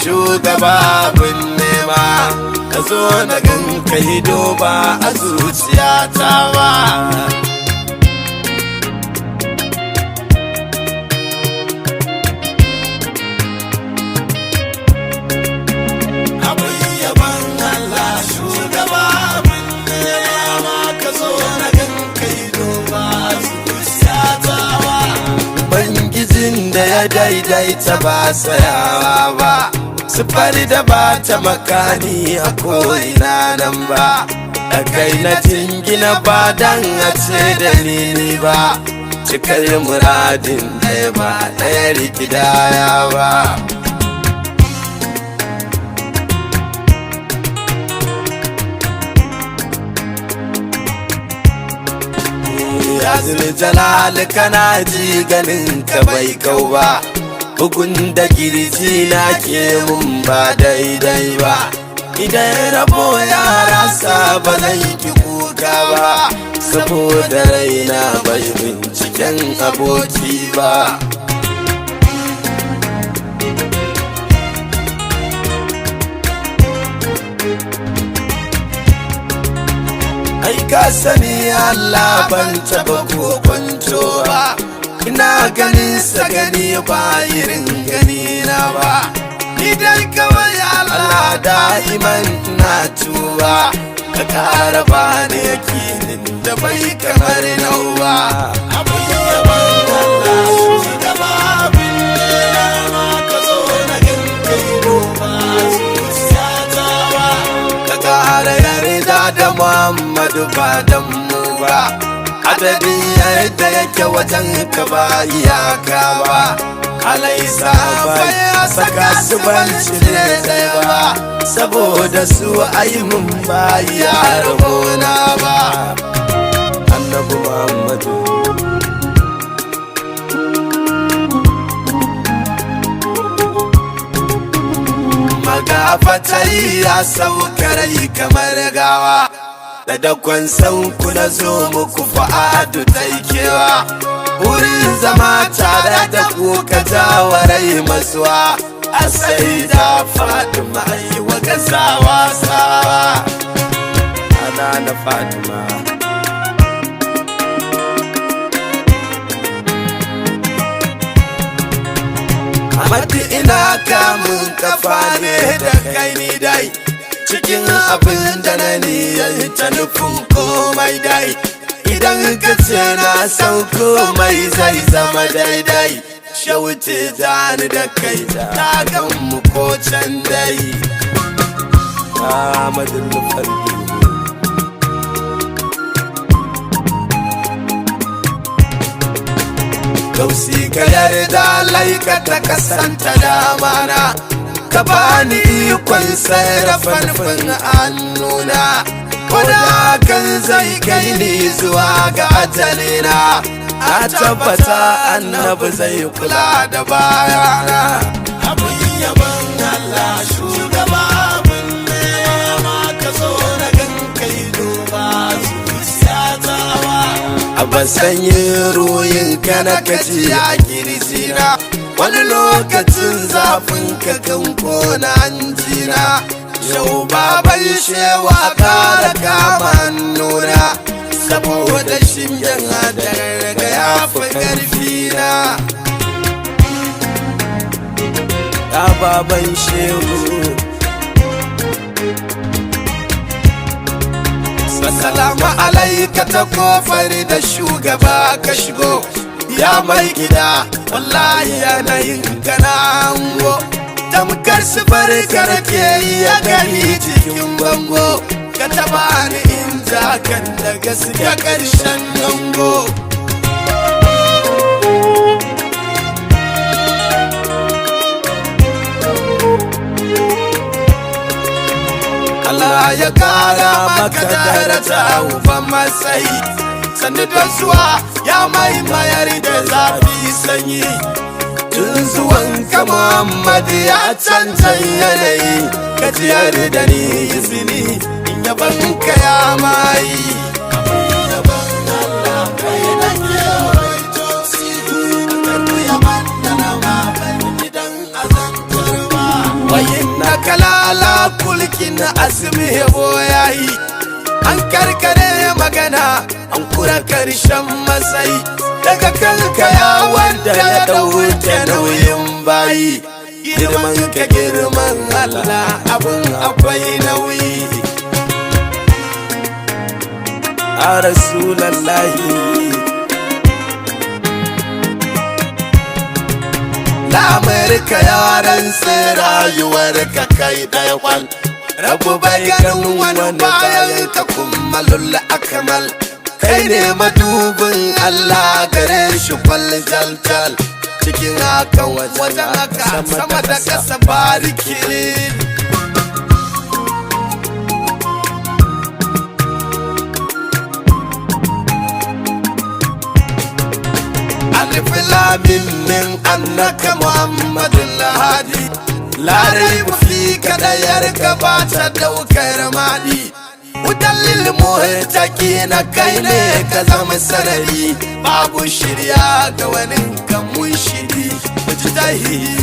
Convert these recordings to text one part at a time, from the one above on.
Shugaba abin nema, ka zo na gan kai duba a zuciyata ba. Abin yaban Allah, shugaba abin nema, ka zo na gan kai duba a zuciyata ba. Bangijin da ya daidaita ba sayawa ba, sufar da ba ta makani a ko'ina nan ba, da kai na jingina ba dan a ce dalili ba, cikar muradin ɗaya ba ɗaya rikidaya ba. Yazil Jalal, kana ji ganin ka bai kau ba, bugun da girji na ke mun ba daidai ba. Idan rabo ya rasa ba zan ki kuka ba, saboda raina bai binciken aboki ba. Ai ka sani Allah, ban taba kokonto ba, ina ganin sa gani ba irin gani na ba. Ni dai kawai Allah da'iman na tuba, ka kara ba ni yakinin da bai kamar nauwa. Abin yaban Allah, shugaba abin nema, ka zo na gan kai duba zuciyata ba. Ka kara yarda da Muhammadu ba dan mu ba, adadin yadda yake wajen ka ba iyaka ba. Alaisa ya saka su ban cire ɗaya ba, saboda su ayi mun ba ya rabona ba. Annabi Muhammadu. Magafatai ya sauka rai kamar gawa, da dakon sauku na zo muku fa'adu taikewa, wurin zama tare da ku ka jawarai masuwa, a sai da Fatima yi wa gazawa sawa. Ana na Fatima. Amadu, ina kamun kafa ne da kai ni dai, cikin abin da na niyyar ta nufin komai dai. Idan ka ce na san komai zai zama daidai, shawuce jani da kai ta gan mu ko can dai. Ahmadu Lufardi. Gausi, ka yarda laika ta kasanta damana, ka bani ikon sarrafa nufin hannuna, ko kan zai kai ni zuwa ga ajalina, a tabbata annabi zai kula da bayana. Abin yaban Allah, shugaba abin nema, ka zo na gan kai duba zuciyata ba. Abin sanyin ruyin ka na kaji a kirjina, wani lokacin zafin ka kan kona hanjina. Yau baban shewa kara kama nuna, saboda shingen hadar ga ya fi karfi na. Ya baban shehu. Salamu alaika ta kofar da shugaba ka shigo, ya mai gida, wallahi yanayin kana hango, tamkar su farkar ke iya gani cikin bango. Ka taba ni in kan da gaske karshen dango. Allah ya kara maka daraja uban matsayi, sannu da zuwa ya mai mayar da zafi sanyi. Tun zuwan ka Muhammad ya canza yanayi, ka ciyar da ni izini in yaban ka ya mai. Allah kai nake baitoci, ka yaban da na ma ban gidan azantar ba. Wai Innaka lala kulkin asmi hebo yayi. An karkare magana, an kura karshen matsayi. Daga kanka ya wanda ya dauke nauyin bayi. Girman ka girman Allah, abun akwai nauyi. A Rasulallahi. Lamurka yaran sai rayuwar ka kai ɗaya kwal. Rabu bai ganin wani bayan ka kuma lulla akamal. Kai ne madubin Allah gare shi kwal jaltal. Cikin haka wajen haka sama da kasa bariki. Alif lamin min annaka Muhammadun lahadi. Larai fi kadayar ka ba ta daukar mali. Udallil muhtaki na kai ne ka zama sarari. Babu shirya ga wani kamun shiri mujtahidi.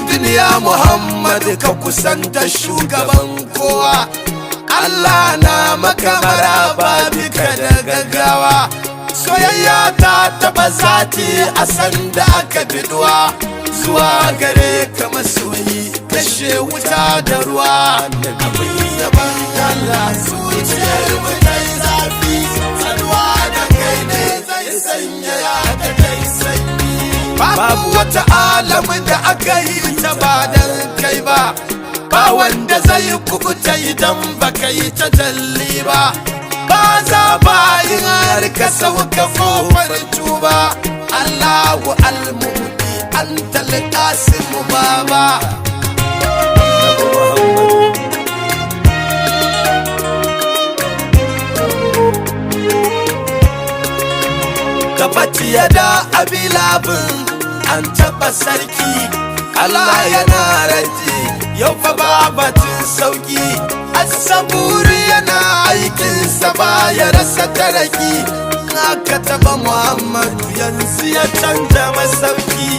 Duniya Muhammad ka kusanta shugaban kowa. Allah na maka maraba bika da gaggawa. Soyayya ta taba zati a sanda aka biduwa. Zuwa gare ka masoyi kashe wuta da ruwa. Abin yaban Allah zuciyar mu ta yi zafi. Saduwa da kai ne zai sanya ya ta kai sanyi. Babu wata alamin da aka yi ta ba dan kai ba. Ba wanda zai kubuta idan baka yi ta jalli ba. Ba za bayin har ka sauka kofar tuba. Allahu almudi anta alqasim baba. Annabi Muhammad. Gabaci ya da abilabin an taɓa sarki. Allah yana raji yau fa babatin sauki. Asaburi yana aikinsa ba ya rasa taraki. Aka taɓa Muhammadu yanzu ya canja masauki.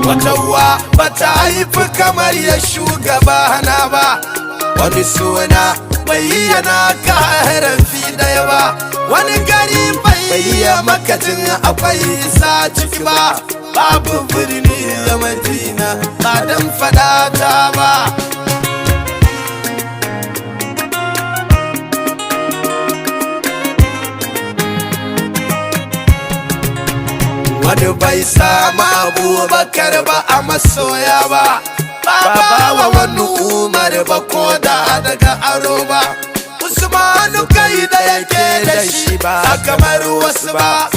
Wata uwa bata haifi kamar ya shugaba na ba. Wani suna bai yi yana karan fi ɗaya ba. Wani gari bai yi makacin akwai isa ciki ba. Babu birni da Madina ba dan fada ta ba. Wani bai samu Abubakar ba a masoya ba. Ba wa wani Umar ba ko da daga aro ba. Usmanu kai da yake da shi ba kamar wasu ba.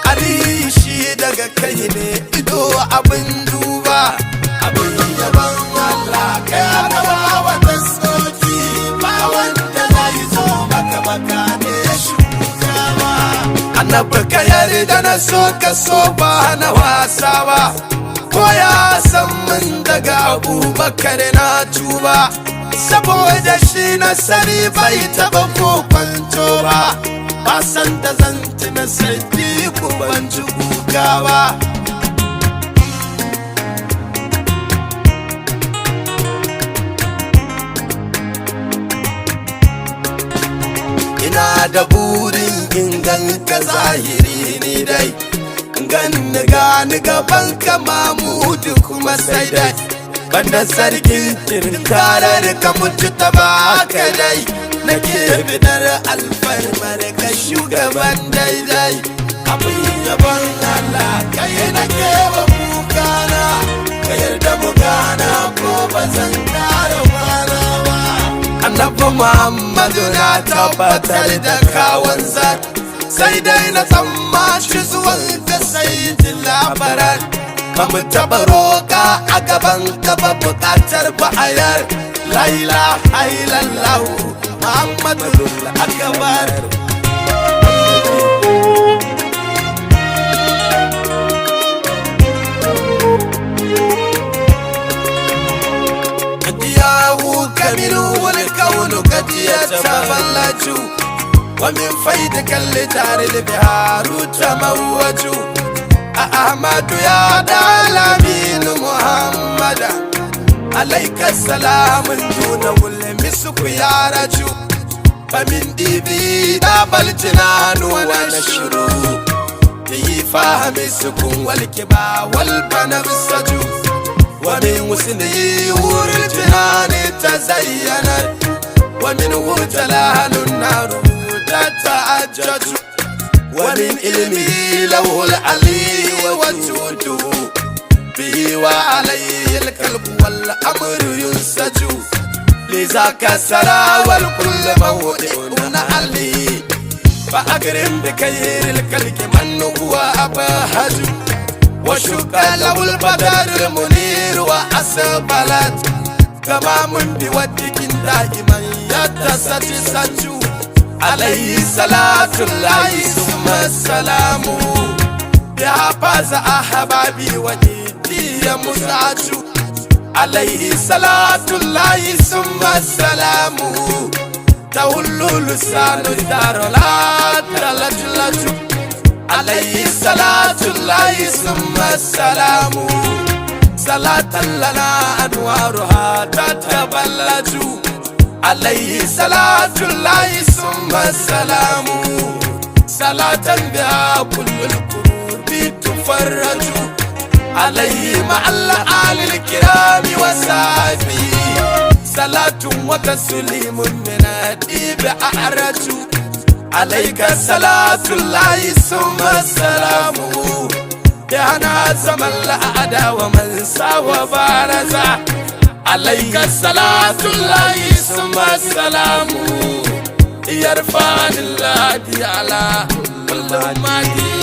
Ali shi daga kai ne ido abin duba. Abin yaban Allah kai aka ba wa taskoki. Ba wanda zai zo maka maka ne shugaba. Annabi ka yarda na so ka so ba na wasa ba. Ko ya san min daga Abubakar na tuba. Saboda shi na sani bai taba kokwanto ba. Ba san da zan tuna Sadiku ban ji kuka ba. Ina da burin in ganka zahiri ni dai. Ganni gani gaban ka Mamudu kuma sai dai. Banda sarkin tarar ka mutu ta baka dai. Nake bidar alfarmar ka shugaban daidai. Abin yaban Allah kai nake wa kukana. Ka yarda mu gana ko ba zan kara kwana ba. Annabi Muhammadu na tabbatar da kawon zat. Sai dai na tsammaci zuwan ka sai ji labaran. Ba mu taɓa roƙa a gaban ka ba buƙatar ba a yar. La ilaha illallah Muhammadu akbar. تهاجوا ومن فيدك اللي البحار تموجوا. أحمد يا دالامين محمد عليك السلام دون المسك يا رجو. فمن ديبي داب الجنان ونشرو به فهم السكون والكبا والبنفسج. ومن وسنه ور الجنان تزينت ومنه تلاهل النار تتعجج. ومن علمه له العلي وجوده به وعليه الكلب والأمر ينسج. لذاك سرى والكل موضع علي فأكرم بخير الكلك من هو أبهج. وشق له البدر المنير وأسبلت تمام بودك دائما يتسج. عليه صلاة الله ثم السلام بها فاز أحبابي وديدي مزعج. عليه صلاة الله ثم السلام تولو لسان الدار لا تلجلج. عليه صلاة الله ثم السلام صلاة لنا أنوارها تتبلج. عليه صلاة الله ثم السلام صلاة بها كل الكروب تفرج. عليه مع الآل الكرام وصحبه صلاة وتسليم من الديب أعرج. عليك صلاة الله ثم السلام بأنا زمن الأعداء ومن سوى بارزا. عليك صلاة الله ثم السلام يرفع الذي على كل مادي.